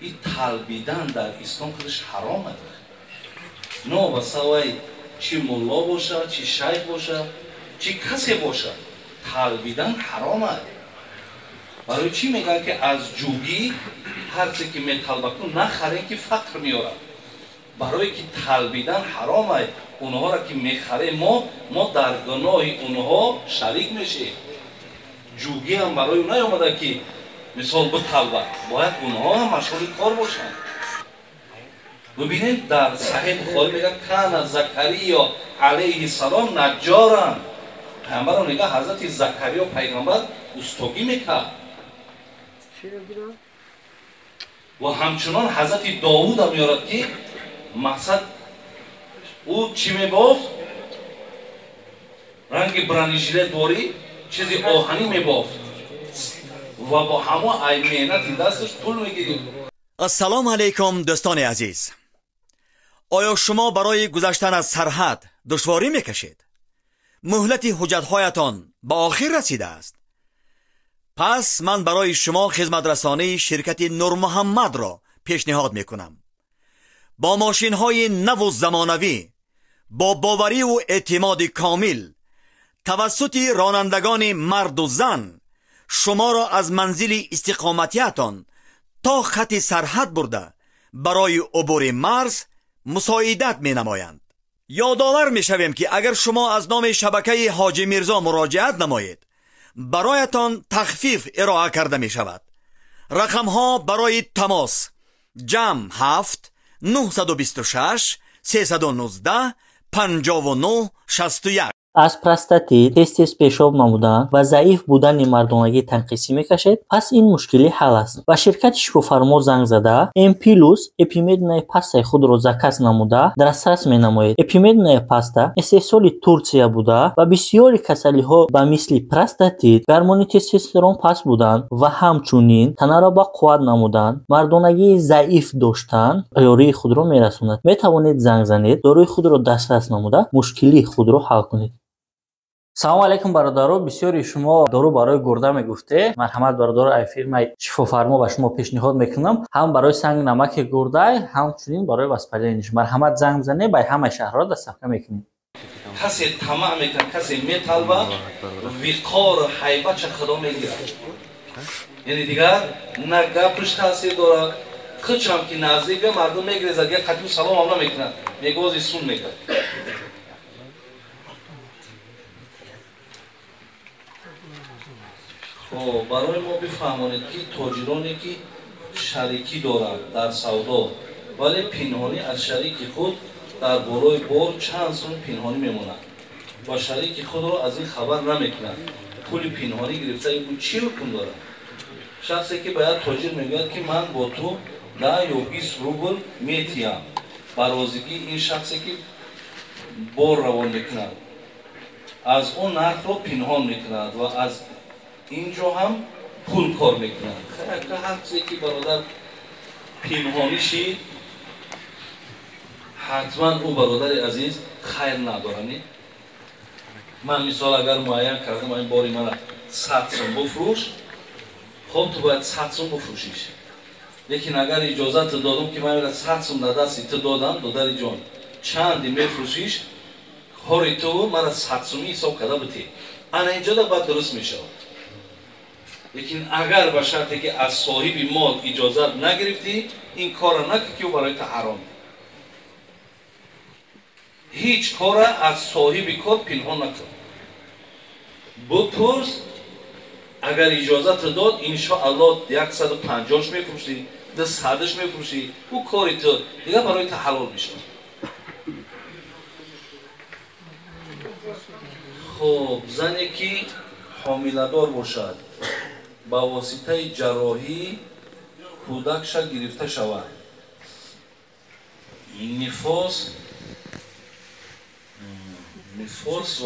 Ин талбидан дар ислом худаш ҳаром аст. Новобаста вай чӣ мулло бошад, чӣ шайх бошад, чӣ касе бошад, талбидан ҳаром аст. Барои чӣ мегӯянд, ки аз ҷугӣ ҳарче ки металбаку нахарем, ки фақр меорад? Барое ки талбидан ҳаром аст. Онҳоро ки мехарем, мо дар гуноҳи онҳо шарик мешем. Ҷугӣ ҳам барои наомада ки мисол биталбад, бояд онҳо ҳам машғули кор бошанд. Бибинед, дар Саҳеҳ Бухорӣ мегӯяд: кана Закариё алайҳи салом наҷҷоран. Пайғамбарро мегӯяд, ҳазрати Закариё пайғамбар устогӣ мекард. Ва ҳамчунон ҳазрати Довуда меорад, ки мақсад ӯ чӣ мебофт? Ранги бронежилет дорӣ, чизи оҳанӣ мебофт ва бо ҳамо ай меҳнати дасташ пул мегирифт. Ассалому алайкум, дӯстони азиз. Оё шумо барои гузаштан аз сарҳад душворӣ мекашед? Муҳлати ҳуҷҷатҳоятон ба охир расидааст? Пас ман барои шумо хизматрасонии ширкати Нурмуҳаммадро пешниҳод мекунам. Бо мошинҳои наву замонавӣ, бо бовариву эътимоди комил, тавассути ронандагони марду зан шуморо аз манзили истиқоматиятон то хати сарҳад бурда барои убури марз мусоидат менамоянд. Ёдовар мешавем, ки агар шумо аз номи шабакаи Ҳоҷи Мирзо муроҷиат намоед, бароятон тахфиф ироа карда мешавад. Рақамҳо барои тамос: ҷамъ 7 926 319 59 61. Аз простатит, тез-тез пешоб намудан ва заиф будани мардонагӣ танқисӣ мекашед, пас ин мушкилӣ ҳал аст. Ба ширкати шифофармо занг зада, М плюс эпимедная пастаи худро заказ намуда, дастрас менамоед. Эпимедная паста истеҳсоли Турсия буда ва бисёри касалиҳо ба мисли простатит, гармони тестостерон паст будан ва ҳамчунин танаро ба қувват намудан, мардонагии заиф доштан ёрии худро мерасонад. Метавонед занг занед, доруи худро дастрас намуда, мушкилии худро ҳал кунед. Салому алайкум, бародаро. Бисёри шумо дору барои гурда мегуфте. Марҳамат, бародаро, ай фирмаи шифофармо ба шумо пешниҳод мекунам, ҳам барои санги намаки гурдай, ҳамчунин барои воспаление ш. Марҳамат, занг бизанед, ба ҳамаи шаҳрҳо доставка мекунем. Касе тамаъ мекунад, касе металбад, виқору ҳайбатша Худо мегирад. Яъне дигар на гапаш таъсир дорад, хичам ки наздик бия, мардум мегирезад, дигар қатибу салом ҳам намекунад, мегози сун мекард. Хоб, барои мо бифаҳмонед, ки тоҷироне ки шарикӣ доранд дар савдо, вале пинҳонӣ аз шарики худ дар болои бор чанд сум пинҳонӣ мемонад ва шарики худро аз ин хабар намекунад, пули пинҳонӣ гирифтаи ӯ чӣ ҳукм дорад? Шахсе ки ба як тоҷир мегӯяд, ки ман бо ту 10 ё 20 рубл метиҳам, ба розигии ин шахсе ки бор равон мекунад, аз ӯ нархро пинҳон мекунад ва аз ин ҷо ҳам пул кор мекунад. Ҳар чизе ки, бародар, пинҳонӣ шид, ҳатман ӯ, бародари азиз, хайр надорад. Ман мисол агар муайян кардам, ин бори мана 100 сум буфрӯш, хоб, ту бояд 100 сум буфрӯшиш. Лекин агар иҷозат додам, ки ман 100 сум дар дасти ту додам, додари ҷон, чанде мефрӯшиш, кори ту, мара 100 сумӣ ҳисоб карда бутӣ, ана инҷода баъд дуруст мешавад. Лекин агар ба шарте ки аз соҳиби мол иҷозат нагирифтӣ, ин корро накун, ки ӯ барои ту ҳаром. Ҳеҷ кора аз соҳиби кор пинҳон накун, бупурс. Агар иҷозат дод, иншоаллоҳ, 150-ш мефурӯшӣ, 200-ш мефурӯшӣ, ӯ кори ту, дигар барои ту ҳалол мешавад. Хуб, зане ки ҳомиладор бошад, ба воситаи ҷарроҳӣ кӯдакша гирифта шавад, нифос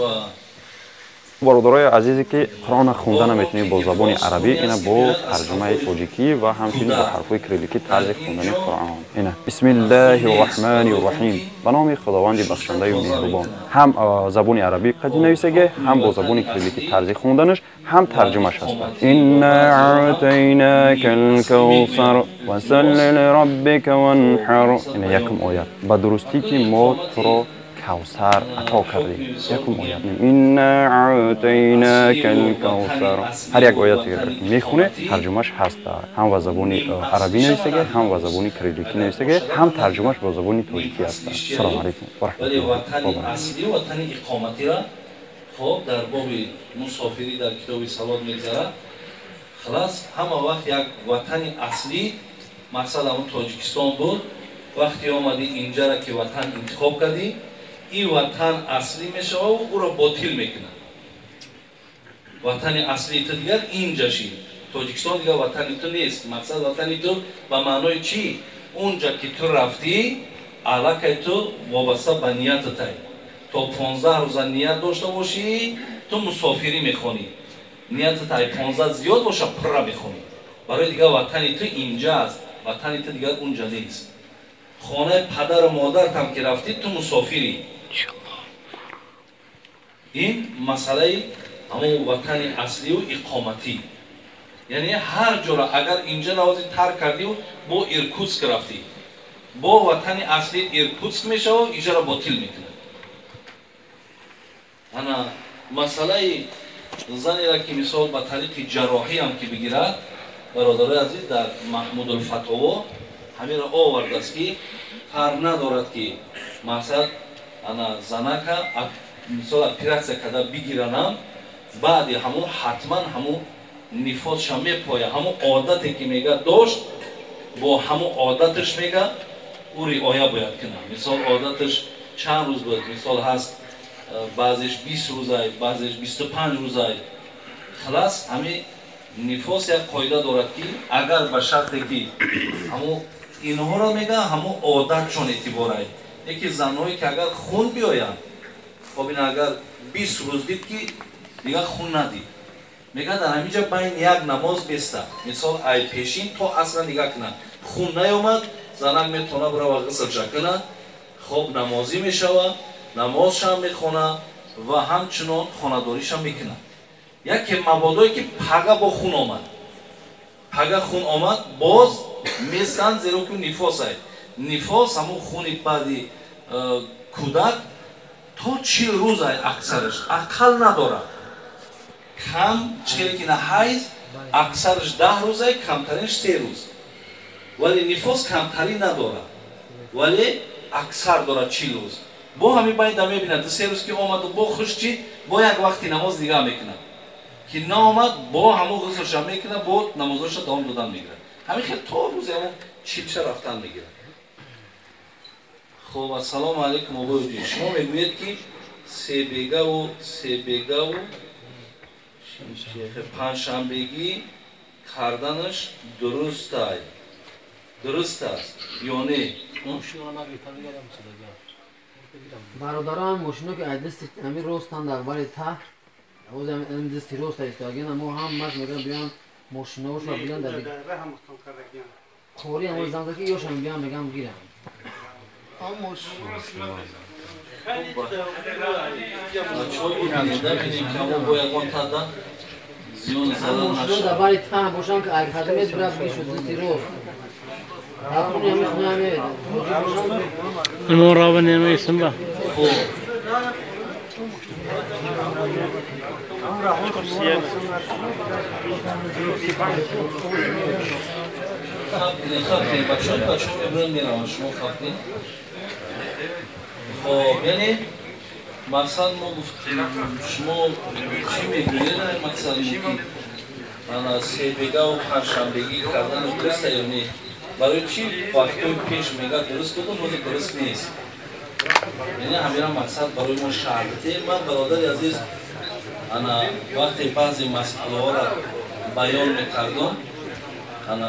ва Бародарои азизе ки Қуръонро хонда наметавонед бо забони арабӣ, ина бо тарҷумаи тоҷикӣ ва ҳамчунин бо ҳарфҳои кирилликӣ тарзи хондани Қуръон. Ина бисмиллаҳи рраҳмани рраҳим, ба номи Худованди бахшандаю меҳрубон. Ҳам забони арабӣ қади нависаге, ҳам бо забони кирилликӣ тарзи хонданаш, ҳам тарҷумаш ҳаста. Инна аътайнака алкавсар фасалли лираббика ванҳар. Ина якум оят. Ба дурустӣ ки мо туро Кавсар ато кардем. Якум оят. Инна аътайнака алкавсар. Ҳар як ояте ки мехоне, тарҷумаш ҳаст. Ҳам ба забони арабӣ нависаге, ҳам ба забони кирилликӣ нависаге, ҳам тарҷумаш бо забони тоҷикӣ ҳаст. Салому алайкум ва вале раҳматуллоҳи ватани ва баракатуҳ. Аслӣ, ватани иқоматира, хоб, дар боби мусофирӣ дар китоби салот мегзарад. Халас, ҳама вақт як ватани аслӣ, мақсад ҳамун Тоҷикистон буд. Вақте омадӣ инҷара ки ватан интихоб кардӣ, ин ватан аслӣ мешавад, ӯро ботил мекунад. Ватани аслии ту дигар инҷа шид. Тоҷикистон дигар ватани ту нест. Мақсад ватани ту ба маънои чӣ? Унҷа ки ту рафтӣ, аллакай ту вобаста ба ниятатай. То 15 рӯза ният дошта бошӣ, ту мусофирӣ мехонӣ. Ниятатай 15 зиёд боша, пурра мехонӣ. Барои дигар ватани ту инҷа аст, ватани ту дигар унҷа нест. Хонаи падару модартам ки рафтӣ, ту мусофирӣ. Ин масъалаи ҳамон ватани аслию иқоматӣ. Яъне ҳар ҷора агар инҷа навози тарк кардию бо Иркутск рафтӣ, бо ватани аслӣ Иркутск мешавад, инҷаро ботил мекунад. Ана масъалаи занеро ки мисол ба тариқи ҷарроҳиам ки бигирад, бародарои азиз, дар Маҳмудулфатово ҳаминро овардааст, ки фарқ надорад, ки мақсад ана занака мисол оператсия карда бигиранам, баъди ҳамун ҳатман ҳамун нифосша мепоя. Ҳамун одате ки мега дошт, бо ҳамун одаташ мега ӯ риоя бояд кунад. Мисол одаташ чанд рӯз буд, мисол ҳаст баъзеш 20 рӯзай, баъзеш 25 рӯзай. Халас, ҳамин нифос як қоида дорад, ки агар ба шарте ки ҳамун инҳоро мега ҳамун одатшон эътиборай. Яке занҳое ки агар хун биёянд, хоб, ин агар 20 рӯз дид ки дигар хун надид, мега дар ҳамин ҷа байни як намоз беста, мисол ай пешин то асра нигоҳ кунад, хун наёмад, занак метавона бирава ғуслша кунад, хоб, намозӣ мешава, намозшам мехона ва ҳамчунон хонадоришам мекунад. Яке мабодое ки пага бо хун омад, пага хун омад, боз местанд, зеро ки нифосай. Нифос ҳамун хуни баъди кӯдак то 40 рӯзай аксараш, ақал надорад. Кам чӣ ки на ҳайз аксараш 10 рӯзай, камтаринаш 3 рӯз, вале нифос камтарин надорад, вале аксар дорад 40 рӯз. Бо ҳамин байда мебинад, 2-3 рӯз ки омаду бо хушчид, бо як вақти намоз нигоҳ мекунад, ки наомад, бо ҳамон ғуслша мекунад, бо намозоша давом додан мегирад. Ҳамин хел то рӯзи ҳамон чилша рафтан мегирад. Хоб, ассалому алайкум, обои. Шумо мегӯед, ки себегаву панҷшанбегӣ карданаш дурустай, дуруст аст ё не? Бародарам, мошино ки ай дасти ами ростан дар вари та оз ами дасти рост истогин, мо ҳамаш мегӯям, биён мошиноошро биён дар қори ҳамо занг ки ёшам биён, мегам гирам. Бачаҳо, бибинед, бинем ки ҳамо бо ягон тада зиён зарар мошино дар нашавад. Бари та бошам ки ай хадамет бирав бишуд дасти рост ҳакуни ами хуна ами ҳоҷи бошам. المراوغة ما يسمى. Хуб. Хаб кунед, хаб кунед, бачаҳо, бачаҳо мебуранд, мераванд, шумо хаб кунед. Хоб, яъне мақсад мо гуфтем, шумо чӣ мегӯед, ай мақсад мо ки ана себегаву панҷшанбегӣ кардан дуруста ё не? Барои чӣ вақтҳои пеш мега дуруст буду, ҳозир дуруст нест? Яъне ҳамина мақсад барои мо шарҳ диҳем. Ман, бародари азиз, ана вақте баъзе масъалаҳоро баён мекардам, ана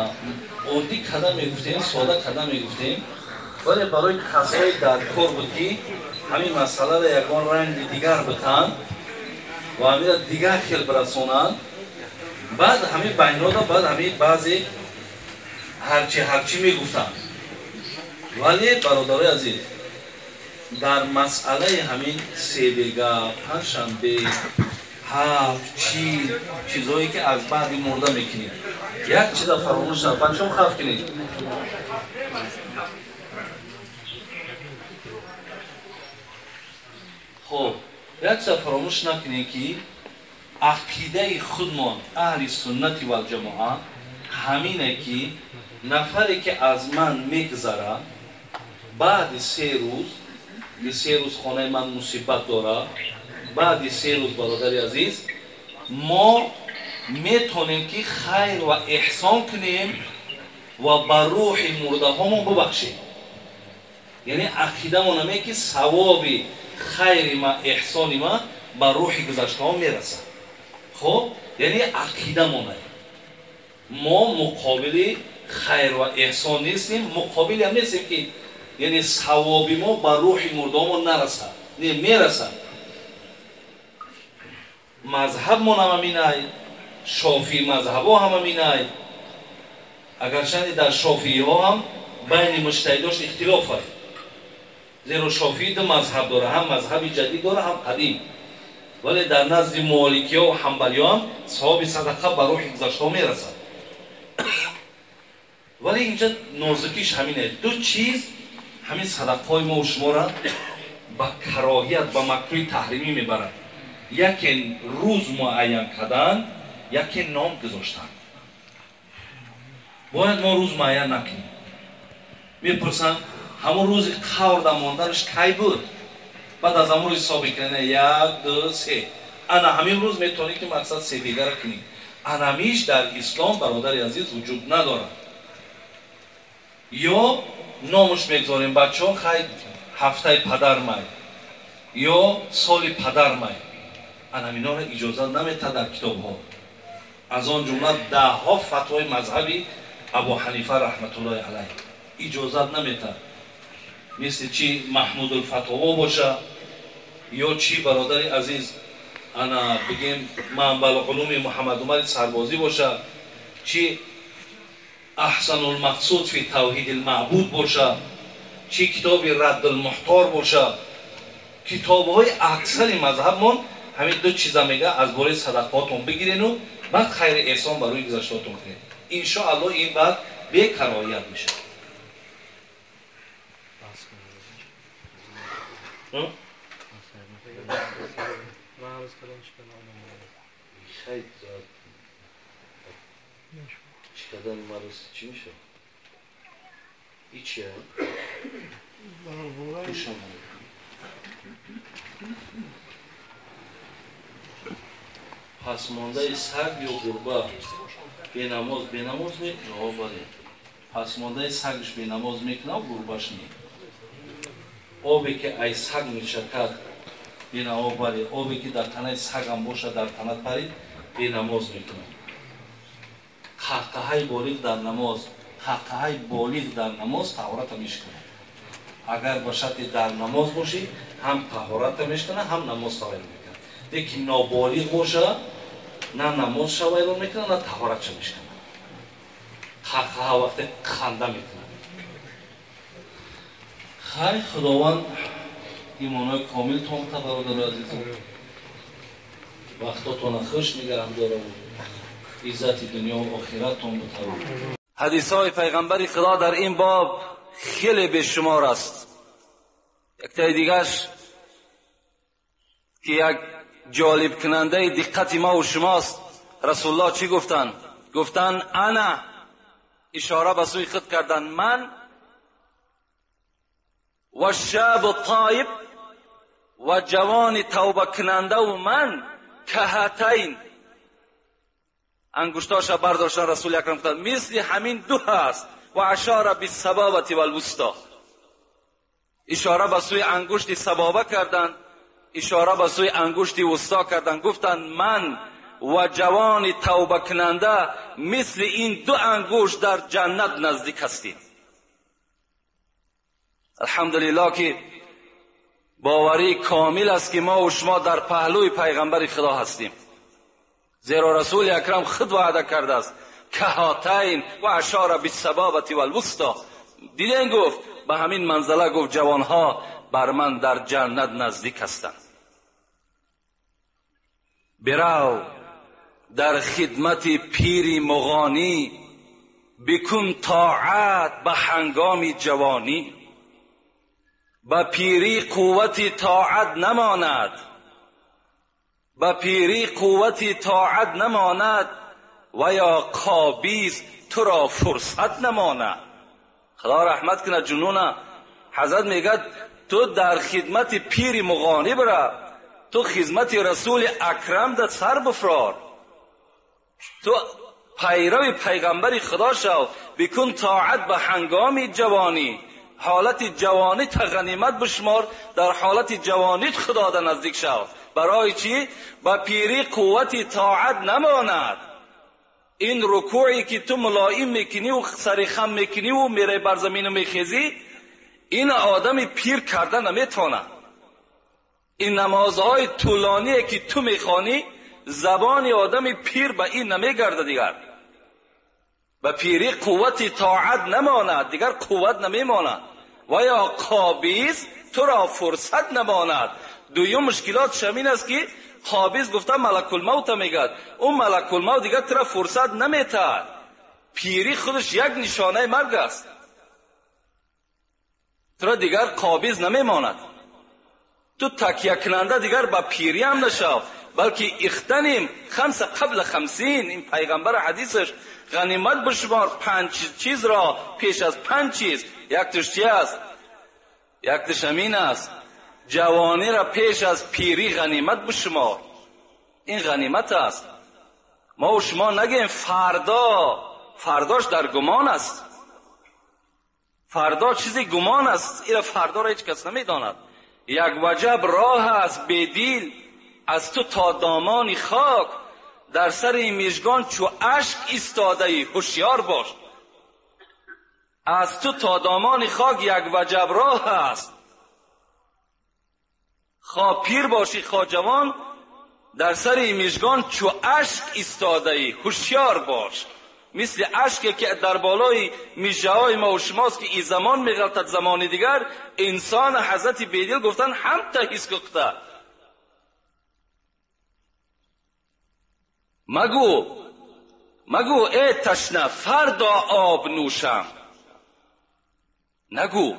оддӣ када мегуфтем, сода када мегуфтем, вале барои касое дар кор буд, ки ҳамин масъаларо ягон ранги дигар битанд. Ва ҳамира дигар хел бирасонанд. Баъд ҳамин байнода баъд ҳамин баъзе ҳарчи ҳарчи мегуфтанд. Вале бародарои азиз, дар масъалаи ҳамин себега, панҷшанбе, ҳафт, чил, чизҳое ки аз баъди мурда мекунед, як чиза фаромӯш на, бачаҳо хавф кунед. Хоб, як чиза фаромӯш накунед, ки ақидаи худмон аҳли суннати валҷамоа ҳамине ки нафаре ки аз ман мегзара, баъди 3 рӯз, 3 рӯз хонаи ман мусибат дора, баъди 3 рӯз бародари азиз, мо метонем ки хайр ва эҳсон кунем ва ба рӯҳи мурдаҳомон бубахшем. Яъне ақидамон ҳаме ки савоби хайри ма, эҳсони ма ба рӯҳи гузаштаҳо мерасад. Хоб, яъне ақидамон мо муқобили хайр ва эҳсон нестем, муқобили ҳам нестем ки яъне савоби мо ба рӯҳи мурдаҳомон нарасад. Не, мерасад. Мазҳабмон ҳам ҳаминай, шофии мазҳабҳо ҳам ҳаминай. Агарчанде дар шофииҳо ҳам байни муҷтаҳидош ихтилоф аст, зеро шофиӣ ду мазҳаб дора, ҳам мазҳаби ҷадид дора, ҳам қадим. Вале дар назди моликиҳо ва ҳанбалиҳо ҳам савоби садақа ба рӯҳи гузаштаҳо мерасад. Вале инҷа нозукиш ҳамине, ду чиз ҳамин садақаҳои мо шуморо ба кароҳият, ба макрӯҳи таҳримӣ мебарад. Яке рӯз муайян кардан, яке ном гузоштан. Бояд мо рӯз муайян накунем. Мепурсанд, ҳамон рӯзи қаврда монданаш кай буд? Баъд аз ҳамон рӯз ҳисоб мекунед, 1, 2, 3. Ана ҳамин рӯз метавонед ки мақсад себегара кунед. Анамиш дар ислом, бародари азиз, вуҷуд надорад. Ё номуш мегузорем, бачаҳо, хай ҳафтаи падармай ё соли падармай. Анаминора иҷозат наметад дар китобҳо. Аз он ҷумла даҳҳо фатвои мазҳаби Абу Ҳанифа раҳматуллоҳи алайҳ иҷозат наметад. Мисли чи Маҳмудулфатово боша ё чи бародари азиз, ана бигем Манбаъулулуми Муҳаммад Умари Сарбозӣ боша, чи Аҳсанулмақсуд фи тавҳидилмаъбуд боша, чи китоби Раддулмуҳтор боша. Китобҳои аксари мазҳабмон ҳамин ду чиза мега, аз бораи садақаотон бигирену баъд хайри эҳсон ба рӯи гузаштаотон кунед. Иншоаллоҳ ин баъд бекароҳият мешавад. Чикадани мараз чӣ мешавад? Ичия? Пасмондаи саг ё гурба бенамоз бенамоз мекунад? Бале, пасмондаи сагш бенамоз мекунад, гурбаш не. Обе ки ай саг мечакад бенамоз, бале, обе ки дар танаи сагам бошад, дар танат парид, бенамоз мекунад. Қаҳқаҳаи болиғ дар намоз, қаҳқаҳаи болиғ дар намоз таҳората мешиканад. Агар ба шарти дар намоз бошӣ, ҳам таҳората мешиканад, ҳам намоз вайрон мекунад. Лекин ноболиғ боша, на намозша вайрон мекунад, на таҳоратша мешиканад. Қаҳқаҳа вақте ханда мекунад. Хай, Худованд имонҳои комилтон та, бародари азизам, вақтотона хуш нигаҳ дорад, иззати дунё ва охираттон бутавад. Ҳадисҳои пайғамбари Худо дар ин боб хеле бешумор аст. Яктаи дигаш ки як ҷолибкунандаи диққати мо ва шумост, Расулуллоҳ чӣ гуфтанд? Гуфтанд ана, ишора ба сӯи худ карданд, ман ва шабу тоиб ва ҷавони тавбакунандаву ман каҳатайн. Ангуштоша бардоштан Расули Акрам гуфтанд, мисли ҳамин ду ҳаст. Ва ашора биссабобати валвусто. Ишора ба сӯи ангушти сабоба карданд, ишора ба сӯи ангушти вусто карданд. Гуфтанд ман ва ҷавони тавбакунанда мисли ин ду ангушт дар ҷаннат наздик ҳастем. Алҳамдулиллоҳ ки باوری کامل است که ما و شما در پهلوی پیغمبر خدا هستیم، زیرا رسول اکرم خود وعده کرده است کهاتین و اشاره بالسبابة والوسطی. دیدین گفت به همین منزله، گفت جوانها بر من در جنت نزدیک هستند. برو در خدمت پیر مغانی، بکن طاعت به هنگام جوانی. به پیری قوت طاعت نماند، به پیری قوت طاعت نماند، و یا قابیز تو را فرصت نماند. خدا رحمت کنه جنونه. حضرت میگه تو در خدمت پیر مغانی برا، تو خدمت رسول اکرم در سر بفرار، تو پیرو پیغمبر خدا شو، بکن طاعت به هنگام جوانی. حالت جوانی تا غنیمت بشمار، در حالت جوانیت خدا در نزدیک شو. برای چی؟ به پیری قوت طاعت نماند. این رکوعی که تو ملایم میکنی و سر خم میکنی و میره بر زمین و میخیزی، این آدم پیر کرده نمیتونه. این نمازهای طولانی که تو میخوانی، زبان آدم پیر به این نمیگرده دیگر. به پیری قوت طاعت نماند، دیگر قوت نمیماند. و یا قابیز تو را فرصت نماند. دویم مشکلات شمین است که قابیز گفته ملک الموت میگد، اون ملک الموت دیگر تو را فرصت نمیتد. پیری خودش یک نشانه مرگ است، تو را دیگر قابیز نمیماند. تو تکیه کننده دیگر به پیری هم نشو، بلکه اختنیم خمس قبل خمسین. این پیغمبر حدیثش غنیمت بشمار 5 چیز را پیش از 5 چیز. یک تش چی است؟ یک تش امین است، جوانی را پیش از پیری غنیمت بشمار. این غنیمت است. ما و شما نگیم فردا، فرداش در گمان است، فردا چیزی گمان است، این فردا را هیچ کس نمیداند. یک وجب راه است بیدیل از تو تا دامان خاک، در سر میژگان چو اشک ایستاده ای هوشیار باش. از تو تا دامان خاک یک وجب راه است، خواه پیر باشی خواه جوان، در سر میژگان چو اشک ایستاده ای هوشیار باش. مثل اشکی که در بالای میژه های ما و شماست که این زمان میغلطد زمان دیگر، انسان حضرت بیدل گفتن هم تهیس کخته. مگو ای تشنه فردا آب نوشم، نگو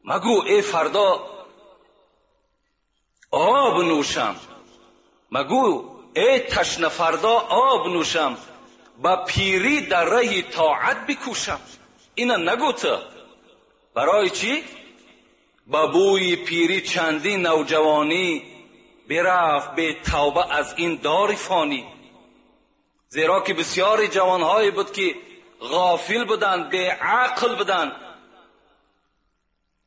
مگو ای فردا آب نوشم، مگو ای تشنه فردا آب نوشم، با پیری در ره طاعت بکوشم. اینا نگو تو. برای چی؟ با بوی پیری چندی نوجوانی، برفت به توبه از این دار فانی. زیرا که بسیاری جوانهایی بود که غافل بودند، به عقل بودند،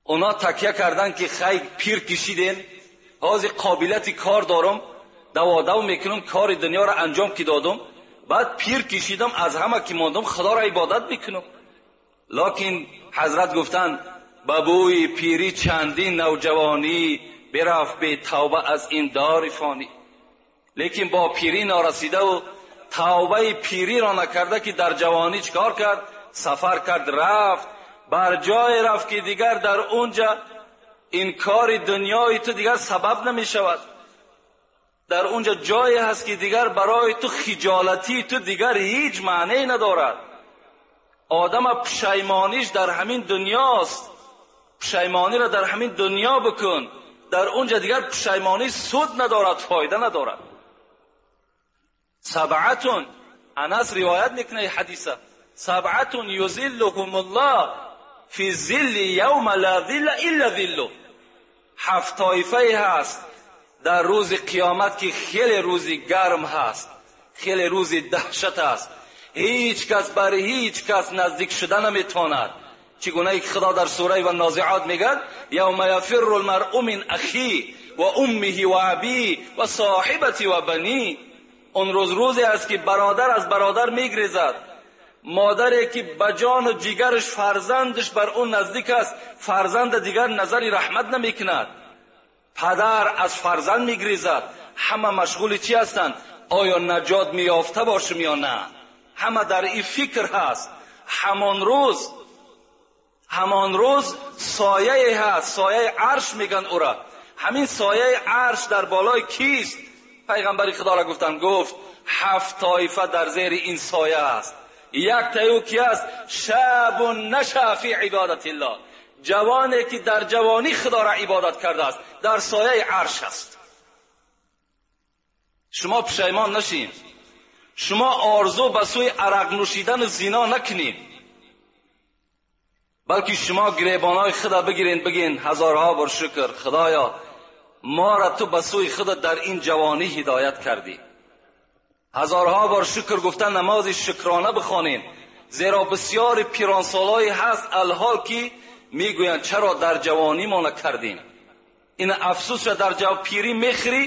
اونا تکیه کردن که خیلی پیر کشیدین، حاضر قابلیت کار دارم، دو میکنم، کار دنیا را انجام که دادم، بعد پیر کشیدم از همه که ماندم خدا را عبادت میکنم. لکن حضرت گفتند به بوی پیری چندین نوجوانی، برفت به توبه از این دار فانی. لیکن با پیری نارسیده و توبه پیری را نکرده که در جوانی چکار کرد؟ سفر کرد، رفت بر جای رفت که دیگر در اونجا این کار دنیای تو دیگر سبب نمی شود. در اونجا جایی هست که دیگر برای تو خجالتی تو دیگر هیچ معنی ندارد. آدم پشیمانیش در همین دنیاست، پشیمانی را در همین دنیا بکن، در اونجا دیگر پشیمانی سود ندارد، فایده ندارد. سبعتون، انس روایت میکنه حدیثه، سبعتون یظلهم الله فی ظل یوم لا ظل الا ظله. 7 طایفه هست در روز قیامت که خیلی روزی گرم هست، خیلی روزی دهشت هست، هیچ کس بر هیچ کس نزدیک شده نمیتواند. چگونه که خدا در سوره و نازعات میگد یوم یفر المرء من اخیه و امه و ابیه و صاحبته و بنیه. اون روز روزی است که برادر از برادر میگریزد، مادری که به جان و جگرش فرزندش بر اون نزدیک است، فرزند دیگر نظر رحمت نمیکند. падар аз фарзанд мегрезад. Ҳама машғули чӣ ҳастанд? Оё наҷот меёфта бошем ё на? Ҳама дар ин фикр ҳаст. Ҳамон рӯз сояе ҳаст, сояи арш мегӯянд ӯра. Ҳамин сояи арш дар болои кист? Пайғамбари Худоро гуфтанд, гуфт 7 тоифа дар зери ин соя аст. Як таи ӯ ки аст? Шабун наша фи ибодатиллоҳ, ҷавоне ки дар ҷавонӣ Худоро ибодат кардааст, дар сояи арш аст. Шумо пушаймон нашин, шумо орзу ба сӯи арақ нӯшидану зино накунед, балки шумо гиребонҳои худа бигирен, бигин ҳазорҳо бор шукр, Худоё моро ту ба сӯи худа дар ин ҷавонӣ ҳидоят кардӣ. Ҳазорҳо бор шукр гуфта намози шукрона бихонем, зеро бисёри пиронсолҳое ҳаст алҳол ки мегӯянд чаро дар ҷавонӣ мо накардем. Ин афсӯсро дар пирӣ мехӯрӣ,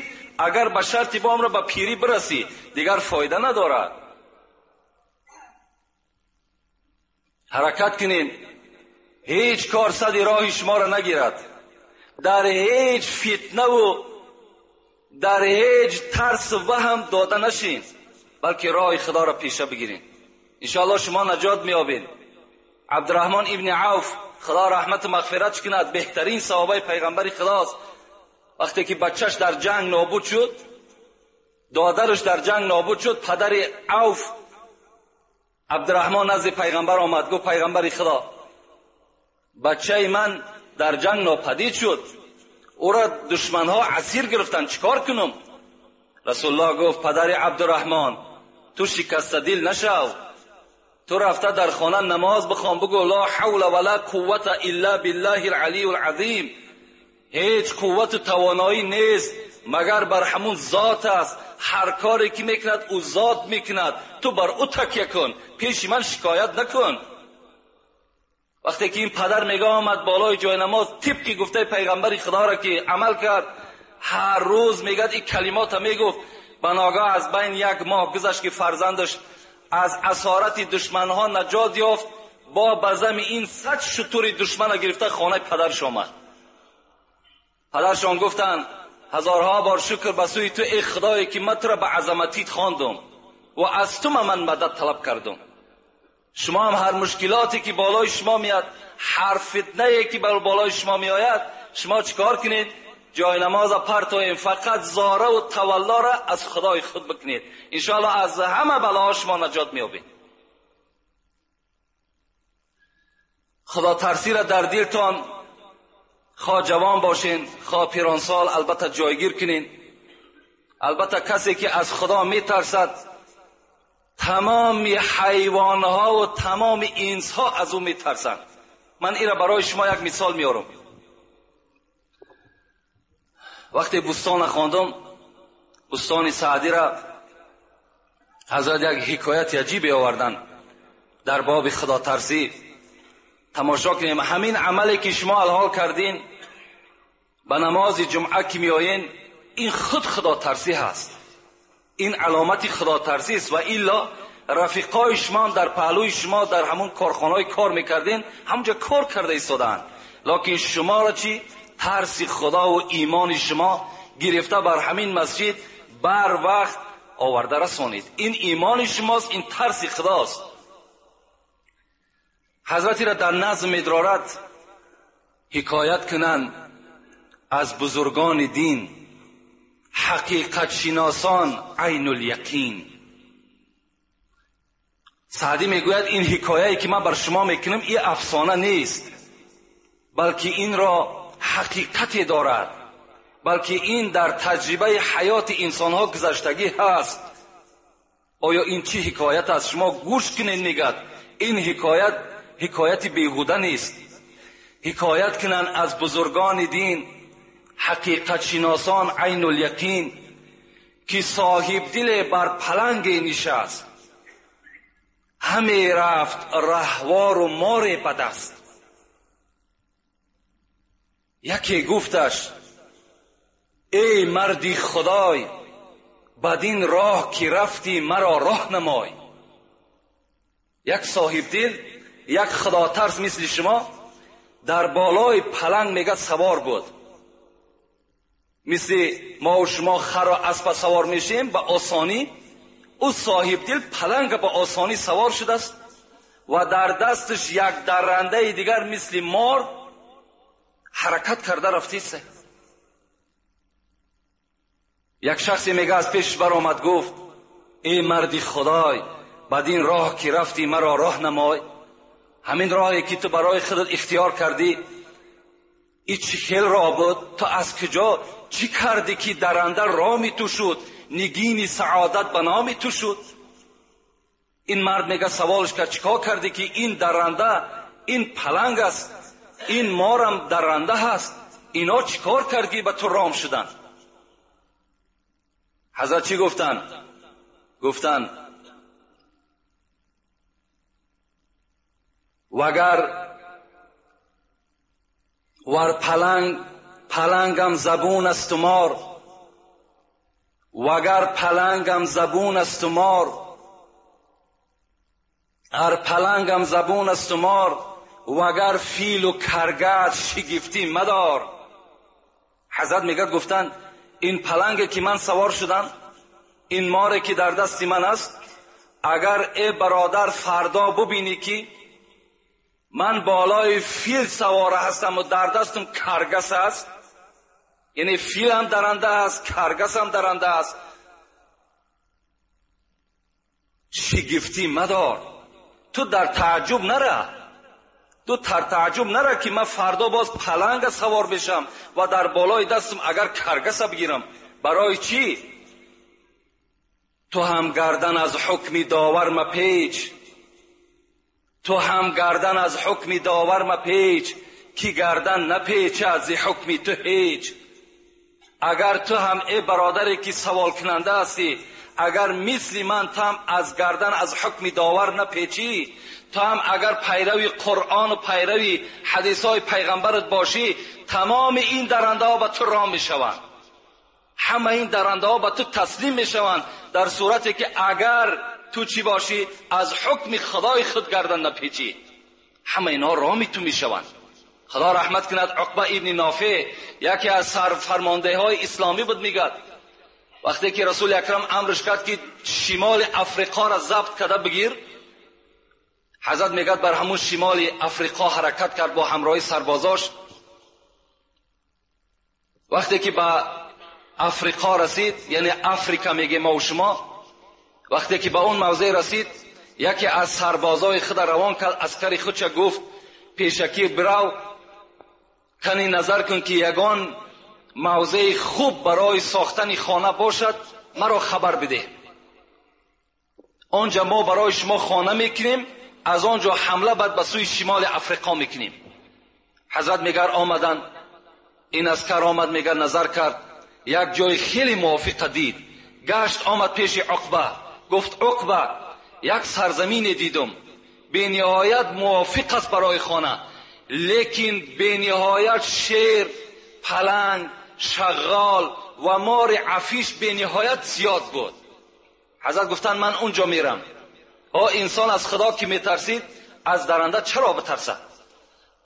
агар ба шарти бомро ба пирӣ бирасӣ, дигар фоида надорад. Ҳаракат кунем, ҳеҷ кор сади роҳи шуморо нагирад, дар ҳеҷ фитнаву дар ҳеҷ тарс ваҳм дода нашин, балки роҳи Худоро пеша бигирин. Иншоаллоҳ шумо наҷот меёбед. Абдурраҳмон ибни Авф, Худо раҳмату мағфират кунад, беҳтарин саҳобаи пайғамбари Худост. Вақте ки бачаш дар ҷанг нобуд шуд, додараш дар ҷанг нобуд шуд, падари Авф Абдурраҳмон назди пайғамбар омад, гуфт пайғамбари Худо, бачаи ман дар ҷанг нопадид шуд, ӯро душманҳо асир гирифтанд, чӣ кор кунам? Расулуллоҳ гуфт падари Абдурраҳмон, ту шикастадил нашав, ту рафта дар хона намоз бихон, бигӯ ла ҳавла вала қуввата илла биллаҳи алалии алазим. Ҳеҷ қуввату тавоноӣ нест магар бар ҳамун зот аст. Ҳар коре ки мекунад ӯ зот мекунад, ту бар ӯ такя кун, пеши ман шикоят накун. Вақте ки ин падар мега омад болои ҷои намоз, тибқи гуфтаи пайғамбари Худоро ки амал кард, ҳар рӯз мегӯяд ин калимотро мегуфт. Ба ногаҳ аз байн як моҳ гузашт ки фарзандаш аз асорати душманҳо наҷот ёфт. Бо ба зами ин 100 шутури душмана гирифта хонаи падараш омад. Падаршон гуфтанд ҳазорҳо бор шукр ба сӯи ту эй Худое ки ман туро ба азаматит хондум ва аз ту ман мадад талаб кардум. Шумо ҳам ҳар мушкилоте ки болои шумо меяд, ҳар фитнае ки бар болои шумо меояд, шумо чӣ кор кунед? Ҷои намоза партоем, фақат зораву таваллоро аз Худои худ бикунед. Иншоаллоҳ аз ҳама балоҳо шумо наҷот меёбед. Худотарсиро дар дилтон хоҳ ҷавон бошен, хоҳ пиронсол, албатта ҷойгир кунед. Албатта касе ки аз Худо метарсад, тамоми ҳайвонҳо ва тамоми инсҳо аз ӯ метарсанд. Ман инро барои шумо як мисол меорам. Вақте бӯстона хондам, бӯстони Саъдиро ҳазрат як ҳикояти аҷибе оварданд дар боби худотарсӣ. Тамошо кунем ҳамин амале ки шумо алҳол кардин, ба намози ҷумъа ки меоен, ин худ худотарсӣ ҳаст, ин аломати худотарсӣ аст. Ва илло рафиқои шумо дар паҳлӯи шумо дар ҳамон корхонаҳое кор мекардин, ҳамонҷо кор карда истодаанд, лекин шуморо чӣ? Тарси Худо ва имони шумо гирифта бар ҳамин масҷид бар вақт оварда расонид. Ин имони шумост, ин тарси Худост. Ҳазратиро дар назм медорад ҳикоят кунанд аз бузургони дин, ҳақиқатшиносон айнуляқин. Саъдӣ мегӯяд ин ҳикояе ки ман бар шумо мекунам ин афсона нест, балки инро ҳақиқате дорад, балки ин дар таҷрибаи ҳаёти инсонҳо гузаштагӣ ҳаст. Оё ин чӣ ҳикоят аст? Шумо гӯш кунед, мегӯяд ин ҳикоят ҳикояти беҳуда нест. Ҳикоят кунанд аз бузургони дин, ҳақиқатшиносон айнуляқин, ки соҳибдиле бар паланге нишаст, ҳаме рафт раҳвору море ба даст. Яке гуфташ эй марди Худой, бадин роҳ ки рафтӣ маро роҳ намой. Як соҳибдил, як худотарс мисли шумо дар болои паланг мега савор буд. Мисли мо ва шумо хар ва асп савор мешем ба осонӣ, ӯ соҳибдил паланг ба осонӣ савор шудааст ва дар дасташ як даррандаи дигар мисли мор ҳаракат карда рафтист. Як шахсе мега аз пешаш баромад, гуфт: эй марди худой, бад ин роҳ ки рафтӣ маро роҳ намой. Ҳамин роҳе ки ту барои худат ихтиёр кардӣ, ин чӣ хел роҳ буд? Ту аз куҷо чӣ кардӣ ки дарранда роми ту шуд, нигини саодат ба номи ту шуд? Ин мард мега саволш кард: чӣ кор кардӣ ки ин дарранда, ин паланг аст, ин морам дарранда ҳаст, ино чӣ кор кард ки ба ту ром шуданд? Ҳазрат чӣ гуфтанд? Гуфтанд: вагар вар паланг палангам забун аст мор, вагар палангам забун аст мор, ар палангам забун аст мор, вагар филу каргат шигифтӣ мадор. Ҳазрат мегӯяд, гуфтанд: ин паланге ки ман савор шудам, ин море ки дар дасти ман аст, агар э бародар фардо бубинӣ ки ман болои фил савора ҳастам ва дар дастам каргас аст, яъне филам даранда аст, каргасам даранда аст, шигифтӣ мадор. Ту дар тааҷҷуб нара, ту дар тааҷҷуб нара ки ман фардо боз паланга савор бешам ва дар болои дастам агар каргаса бигирам. Барои чӣ? Ту ҳам гардан аз ҳукми довар мапеч, ту ҳам гардан аз ҳукми довар мапеч, ки гардан напечад зи ҳукми ту ҳеҷ. Агар ту ҳам э бародаре ки саволкунанда ҳастӣ, агар мисли ман ту ҳам аз гардан аз ҳукми довар напечӣ, ту ҳам агар пайрави Қуръон ва пайрави ҳадисҳои пайғамбарат бошӣ, тамоми ин дарандаҳо ба ту ром мешаванд, ҳама ин дарандаҳо ба ту таслим мешаванд, дар сурате ки агар ту чӣ бошӣ, аз ҳукми худои худ гардан напечӣ, ҳама инҳо роми ту мешаванд. Худо раҳмат кунад Уқба ибни Нофеъ, яке аз сарфармондаҳои исломӣ буд, мегӯяд вақте ки Расули Акрам амрш кард ки шимоли Африқоро забт карда бигир, ҳазрат мегӯяд бар ҳамун шимоли Африқо ҳаракат кард бо ҳамроҳи сарбозош. Вақте ки ба Африқо расид, яъне Африка мегӯем мо шумо, вақте ки ба он мавзеъ расид, яке аз сарбозои худ равон кард, аскари худша гуфт: пешакӣ бирав, кани назар кун ки ягон мавзеи хуб барои сохтани хона бошад, маро хабар бидеҳ. Онҷа мо барои шумо хона мекунем, аз он ҷо ҳамла баъд ба сӯи шимоли Африқо мекунем. Ҳазрат мегар омаданд, ин аскар омад, мегар назар кард, як ҷои хеле мувофиқа дид, гашт омад пеши Уқба, гуфт: Уқба, як сарзамине дидум, бениҳоят мувофиқ аст барои хона, лекин бениҳоят шер, паланг, шағғол ва мори афиш бениҳоят зиёд буд. Ҳазрат гуфтанд: ман унҷо мерам. О инсон аз худо ки метарсид, аз даранда чаро битарсад?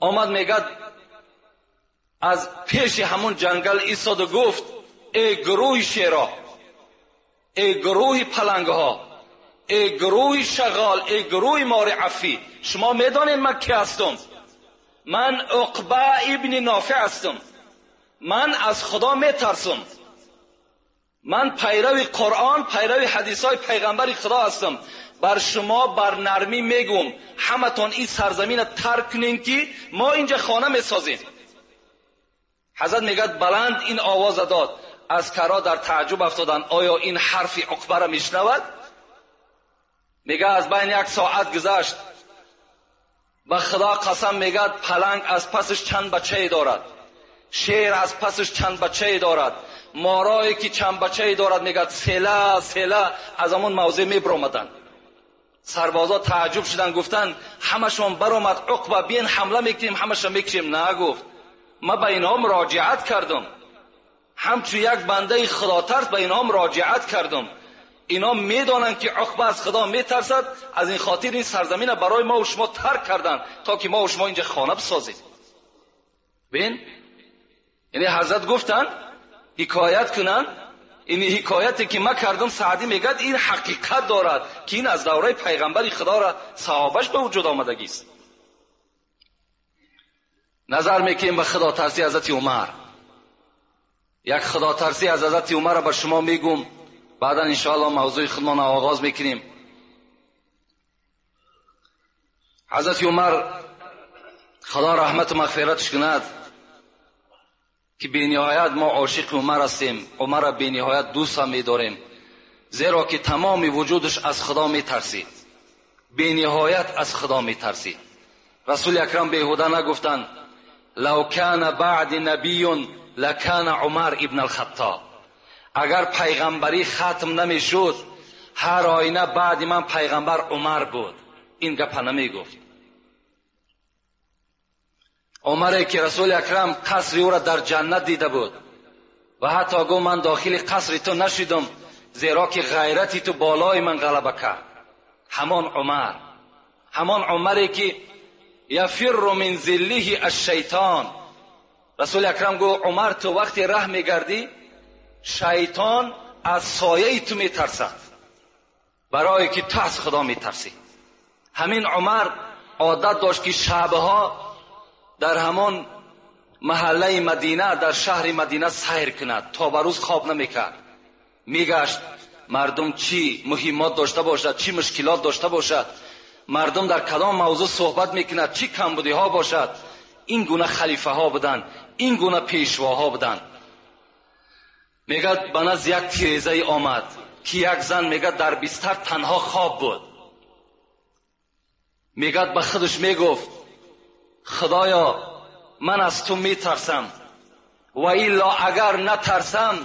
Омад мегӯяд аз пеши ҳамун ҷангал истоду гуфт: эй гурӯҳи шеро, эй гурӯҳи палангҳо, эй гурӯҳи шағғол, эй гурӯҳи мори афӣ, шумо медонед ман ки ҳастам? Ман Уқба ибни Нофеъ ҳастам. Ман аз худо метарсам. Ман пайрави Қуръон, пайрави ҳадисҳои пайғамбари худо ҳастам. Бар шумо бар нармӣ мегӯм, ҳаматон ин сарзаминро тарк кунем ки мо инҷа хона месозем. Ҳазрат мегӯяд баланд ин овоза дод. Аскарҳо дар тааҷҷуб афтоданд, оё ин ҳарфи Уқбаро мешунавад? Мегӯяд аз байни як соат гузашт, ба худо қасам мегӯяд паланг аз пасаш чанд бачае дорад, шер аз пасаш чанд бачае дорад, морое ки чанд бачае дорад, мегӯяд села села аз ҳамон мавзеъ мебаромаданд. Сарбозо тааҷҷуб шуданд, гуфтанд ҳамашон баромад, Уқба биен ҳамла мекунем, ҳамаша мекушем. На, гуфт, ман ба инҳо муроҷиат кардам, ҳамчун як бандаи худотарс ба инҳо муроҷиат кардам. Инҳо медонанд ки Уқба аз худо метарсад, аз ин хотир ин сарзаминро барои мо ва шумо тарк карданд то ки мо ва шумо инҷа хона бисозем. Бин, яъне ҳазрат гуфтанд ҳикоят кунанд, ин ҳикояте ки ман кардам, Саъдӣ мегӯяд ин ҳақиқат дорад, ки ин аз давраи пайғамбари Худоро саҳобаш ба вуҷуд омадагист. Назар мекунем ба худотарсии ҳазрати Умар. Як худотарсӣ аз ҳазрати Умарро ба шумо мегӯм, баъдан иншоаллоҳ мавзӯи худмонро оғоз мекунем. Ҳазрати Умар, Худо раҳмату мағфираташ кунад, ки бениҳоят мо ошиқи Умар ҳастем, Умарро бениҳоят дӯст ҳам медорем, зеро ки тамоми вуҷудаш аз Худо метарсид, бениҳоят аз Худо метарсид. Расули Акрам беҳуда нагуфтанд: лав кана баъди набиюн лакана Умар ибн алхаттоб. Агар пайғамбарӣ хатм намешуд, ҳар оина баъди ман пайғамбар Умар буд. Ин гапа намегуфт. Умаре ки Расули Акрам қасри ӯро дар ҷаннат дида буд ва ҳатто гуфт: ман дохили қасри ту нашидам, зеро ки ғайрати ту болои ман ғалаба кард. Ҳамон Умар, ҳамон Умаре ки яфирру мин зиллиҳи аш-шайтон. Расули Акрам гуфт: Умар, ту вақте раҳ мегардӣ, шайтон аз сояи ту метарсад, барое ки ту аз Худо метарсӣ. Ҳамин Умар одат дошт ки шабҳо дар ҳамон маҳаллаи Мадина, дар шаҳри Мадина сайр кунад, то ба рӯз хоб намекард. Мегашт мардум чӣ муҳиммот дошта бошад, чӣ мушкилот дошта бошад, мардум дар кадом мавзӯъ суҳбат мекунад, чӣ камбудиҳо бошад. Ин гуна халифаҳо буданд, ин гуна пешвоҳо буданд. Мегӯяд ба назди як тирезае омад ки як зан, мегӯяд, дар бистар танҳо хоб буд. Мегӯяд ба худаш мегуфт: Худоё, ман аз ту метарсам, ва илло агар натарсам,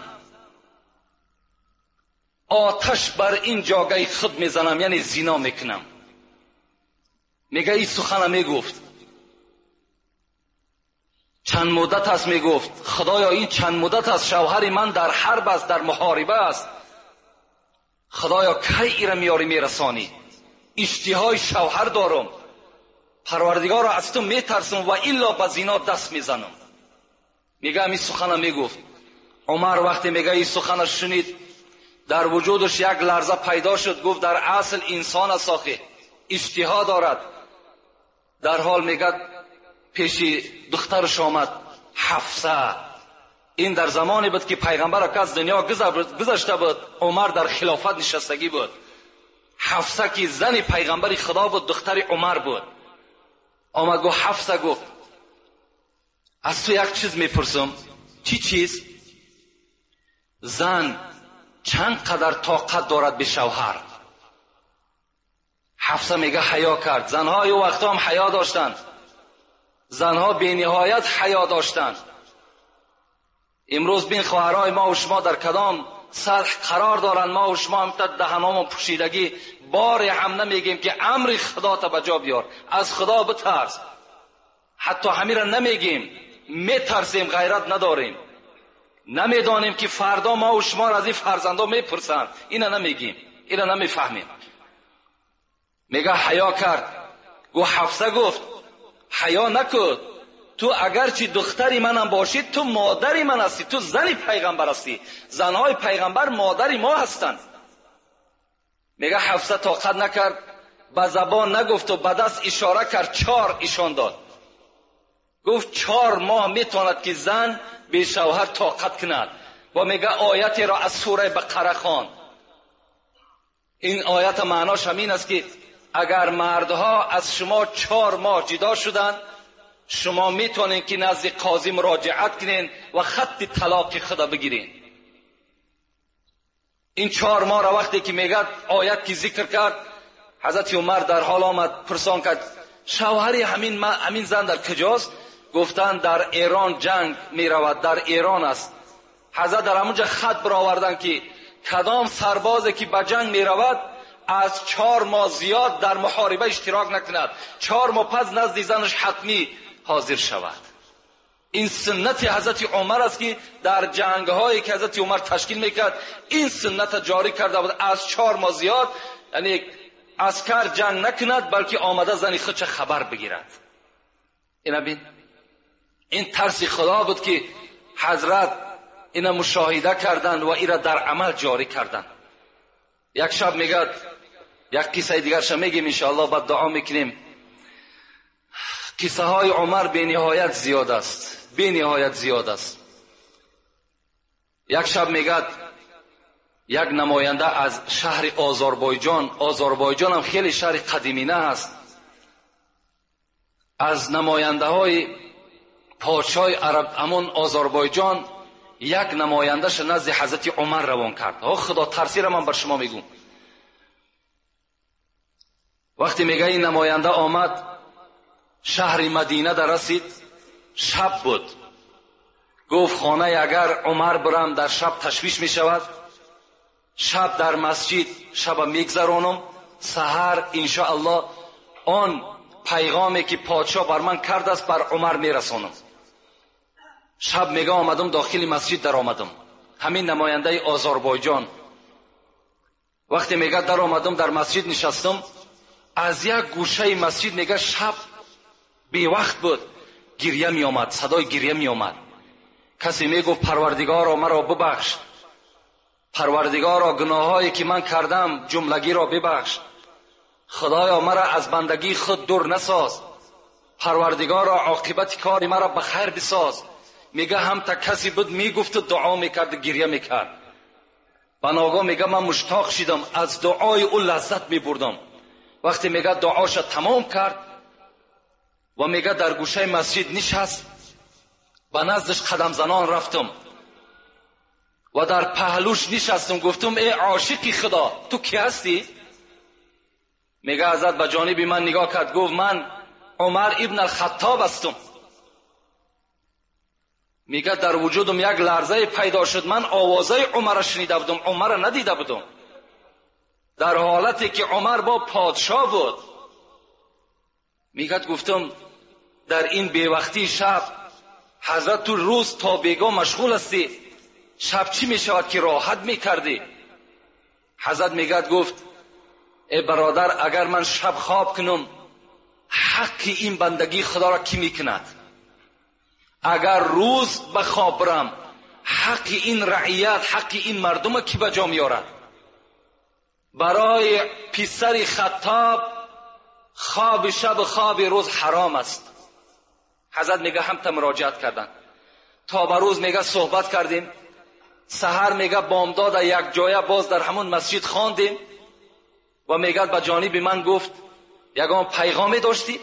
оташ бар ин ҷогаи худ мезанам, яъне зино мекунам. Мегӯяд ин сухана мегуфт. Чанд муддат аст мегуфт: Худоё, ин чанд муддат аст шавҳари ман дар ҳарб аст, дар муҳориба аст, Худоё кай ира меёрӣ мерасонӣ? Иштиҳои шавҳар дорам, Парвардигоро аз ту метарсам ва илло ба зино даст мезанам. Мегӯяд ҳамин сухана мегуфт. Умар вақте мегӯяд ин сухана шунид, дар вуҷудаш як ларза пайдо шуд. Гуфт: дар асл инсон аст, охи иштиҳо дорад. Дар ҳол мегӯяд пеши духтараш омад, Ҳафса. Ин дар замоне буд ки пайғамбар аз дунё гузашта буд, Умар дар хилофат нишастагӣ буд. Ҳафса ки зани пайғамбари Худо буд, духтари Умар буд. Омад гуфт: Ҳафса, гуфт, аз ту як чиз мепурсам. Чӣ чиз? Зан чанд қадар тоқат дорад бе шавҳар? Ҳафса мега ҳаё кард. Занҳои ӯ вақтҳо ҳам ҳаё доштанд, занҳо бениҳоят ҳаё доштанд. Имрӯз бин хоҳарҳои мо ва шумо дар кадом сатҳ қарор доранд. Мо ва шумо ҳам та даҳаномон пӯшидагӣ, боре ҳам намегем ки амри Худота ба ҷо биёр, аз Худо битарс. Ҳатто ҳамира намегем, метарсем, ғайрат надорем, намедонем ки фардо мо ва шуморо аз ин фарзандо мепурсанд. Ина намегем, ина намефаҳмем. Мега ҳаё кард. Гуфт: Ҳафса, гуфт, ҳаё накун, ту агарчи духтари манам бошӣ, ту модари ман ҳастӣ, ту зани пайғамбар ҳастӣ, занҳои пайғамбар модари мо ҳастанд. Мега Ҳафса тоқат накард, ба забон нагуфту ба даст ишора кард, 4 ишон дод. Гуфт 4 моҳ метавонад ки зан бешавҳар тоқат кунад. Ва мега оятеро аз сураи Бақара хонд. Ин оята маънош ҳамин аст ки агар мардҳо аз шумо 4 моҳ ҷудо шуданд, шумо метавонед ки назди қозӣ муроҷиат кунед ва хатти талоқи худа бигиред. Ин 4 моҳро вақте ки мегӯяд оят ки зикр кард, ҳазрати Умар дар ҳол омад, пурсон кард: шавҳари ҳамин зан дар куҷост? Гуфтанд дар Эрон ҷанг меравад, дар Эрон аст. Ҳазрат дар ҳамонҷо хат бароварданд ки кадом сарбозе ки ба ҷанг меравад аз 4 моҳ зиёд дар муҳориба иштирок накунад, 4 моҳ пас назди занаш ҳатмӣ ҳозир шавад. Ин суннати ҳазрати Умар аст ки дар ҷангҳое ки ҳазрати Умар ташкил мекард, ин суннат ҷорӣ карда буд. Аз 4 моҳ зиёд, яъне аскар ҷанг накунад, балки омада зани худша хабар бигирад. Ина бин, ин тарси Худо буд ки ҳазрат اینا مشاهده کردن و ایرا در عمل جاری کردن. یک شب میگد، یک قصه دیگرش میگیم انشاءالله، بعد دعا میکنیم. قصه های عمر بی نهایت زیاد است، بی نهایت زیاد است. یک شب میگد یک نماینده از شهر آذربایجان، آذربایجان هم خیلی شهر قدیمی نه است، از نماینده های پادشاه عرب همون آذربایجان یک نمایندهش نزد حضرت عمر روان کرد. خدا ترسی را من بر شما میگم. وقتی میگه این نماینده آمد شهر مدینه در رسید، شب بود. گفت خانه اگر عمر برم در شب تشویش میشود، شب در مسجد شب میگذرانم، سحر انشاءالله آن پیغامی که پادشاه بر من کرد است بر عمر میرسانم. شب میگه آمدم داخل مسجد در آمدم، همین نماینده آذربایجان. وقتی میگه در آمدم در مسجد نشستم، از یک گوشه مسجد میگه شب بی وقت بود، گریه می آمد، صدای گریه می آمد. کسی میگفت پروردگارا مرا ببخش، پروردگارا گناهایی که من کردم جملگی را ببخش، خدایا مرا از بندگی خود دور نساز، پروردگارا عاقبت کار مرا به خیر بساز. میگه هم تا کسی بود میگفت و دعا میکرد و گریه میکرد. بناگاه میگه من مشتاق شدم، از دعای او لذت میبردم. وقتی میگه دعاش تمام کرد و میگه در گوشه مسجد نشست، به نزدش قدم زنان رفتم و در پهلوش نشستم، گفتم ای عاشقی خدا تو کی هستی؟ میگه حضرت به جانب من نگاه کرد، گفت من عمر ابن الخطاب هستم. میگه در وجودم یک لرزه پیدا شد، من آوازه عمر را شنیده بودم، عمر را ندیده بودم، در حالتی که عمر با پادشاه بود. میگه گفتم در این بیوقتی شب حضرت تو روز تا بیگاه مشغول هستی، شب چی میشود که راحت میکردی؟ حضرت میگه گفت ای برادر، اگر من شب خواب کنم حق این بندگی خدا را کی میکند؟ اگر روز به خواب برم حق این رعیت، حق این مردم کی به جا میارد؟ برای پسر خطاب خواب شب خواب روز حرام است. حضرت میگه هم تا مراجعت کردن، تا به روز میگه صحبت کردیم، سحر میگه بامداد یک جایه باز در همون مسجد خواندیم و میگه به جانب من گفت یگان پیغامی داشتی؟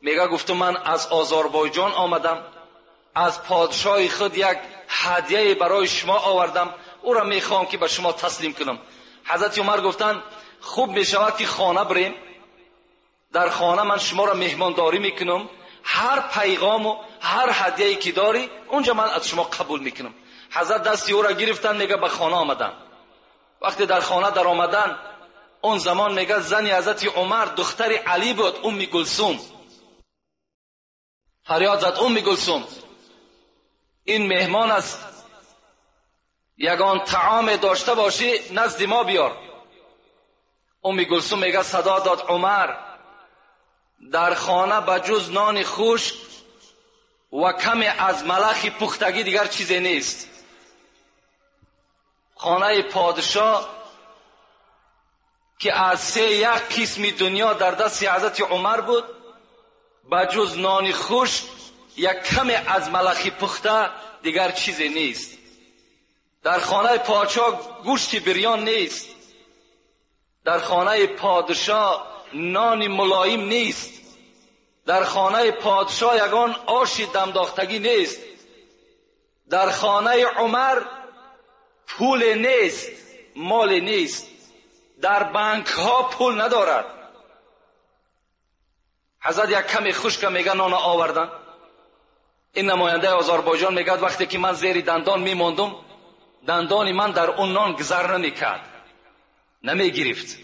میگه گفتم من از آذربایجان آمدم، از پادشاه خود یک هدیه برای شما آوردم، او را میخوام که به شما تسلیم کنم. حضرت عمر گفتن خوب میشود که خانه بریم، در خانه من شما را مهمانداری میکنم، هر پیغام و هر هدیه‌ای که داری اونجا من از شما قبول میکنم. حضرت دستی او را گرفتن، میگه به خانه آمدن. وقتی در خانه در آمدن، اون زمان میگه زنی حضرت عمر دختر علی بود، ام کلثوم. فریاد زد ام کلثوم این مهمان است، یگان طعام داشته باشی نزد ما بیار. ام کلثوم میگه صدا داد عمر در خانه بجز نان خشک و کمی از ملخ پختگی دیگر چیزی نیست. خانه پادشاه که از 3 قسم دنیا در دست حضرت عمر بود، بجز نان خشک یک کمی از ملخ پخته دیگر چیزی نیست. در خانه پادشاه گوشت بریان نیست، در خانه پادشاه نان ملایم نیست، در خانه پادشاه یگان آش دمداختگی نیست، در خانه عمر پول نیست، مال نیست، در بانک ها پول ندارد. حضرت یک کمی خشک میگه نان آوردن. این نماینده آذربایجان میگه وقتی که من زیر دندان میموندم، دندان من در اون نان گذر نمیکرد، نمیگرفت،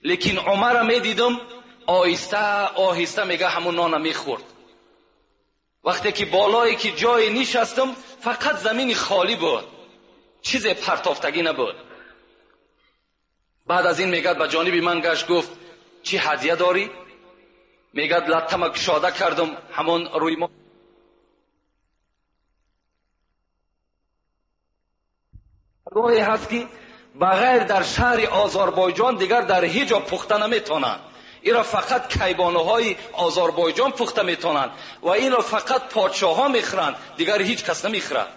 لیکن عمر میدیدم آهسته آهسته میگه همون نان میخورد. وقتی که بالایی که جای نشستم فقط زمین خالی بود، چیز پرتافتگی نبود. بعد از این میگه به جانب من گشت گفت چی هدیه داری؟ میگه لطمه کشاده کردم همون روی ما. Роҳе ҳаст ки ба ғайр дар шаҳри Озарбойҷон дигар дар ҳеҷ ҷо пухта наметавонанд. Инро фақат кайбонуҳои Озарбойҷон пухта метавонанд ва инро фақат подшоҳҳо мехӯранд, дигар ҳеҷ кас намехӯрад.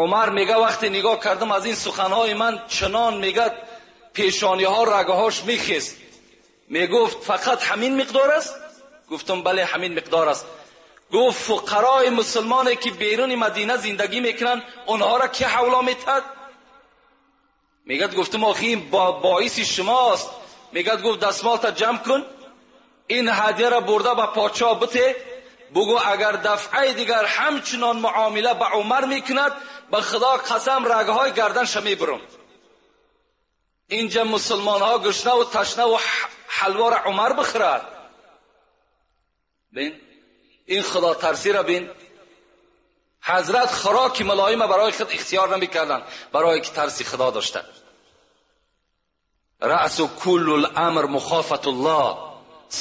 Умар мега вақте нигоҳ кардам аз ин суханҳои ман чунон мега пешониҳо рагҳош мехест. Мегуфт фақат ҳамин миқдор аст? Гуфтам бале, ҳамин миқдор аст. Гуфт фуқарои мусулмоне ки беруни Мадина зиндагӣ мекунанд онҳоро ки ҳавла метад? Мегӯяд гуфтам охи ин боиси шумост. Мегӯяд гуфт дастмолта ҷамъ кун, ин ҳадияро бурда ба подшоҳ бите, бугӯ агар дафъаи дигар ҳамчунон муомила ба Умар мекунад, ба Худо қасам рагҳои гарданша мебурам. Инҷа мусулмонҳо гушнаву ташнаву ҳалвора Умар бихӯрад. Бин ин худотарсиро бин. Ҳазрат хӯроки мулоима барои худ ихтиёр намекарданд, барое ки тарси Худо доштанд. Раъсу куллу ламр мухофатуллоҳ,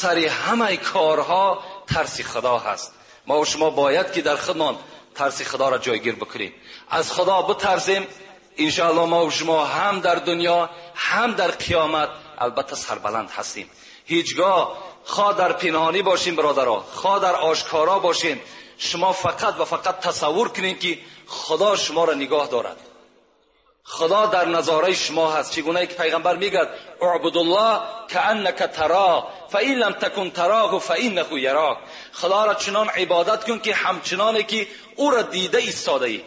сари ҳамаи корҳо тарси Худо ҳаст. Мо ва шумо бояд ки дар худмон тарси Худоро ҷойгир бикунем, аз Худо битарсем. Иншоаллоҳ мо ва шумо ҳам дар дунё ҳам дар қиёмат албатта сарбаланд ҳастем. Ҳеҷгоҳ хоҳ дар пинҳонӣ бошем бародаро, хоҳ дар ошкоро бошем, шумо фақат ва фақат тасаввур кунед ки Худо шуморо нигоҳ дорад. Худо дар назораи шумо ҳаст. Чигунае ки пайғамбар мегӯяд اعبدالله كأنك تراه فإن لم تكن تراه فإنه يراك. Худоро чунон ибодат кун ки ҳамчуноне ки ӯро дида истодаӣ,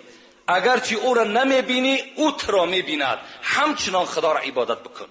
агарчи ӯро намебинӣ, ӯ туро мебинад. Ҳамчунон Худоро ибодат бикун.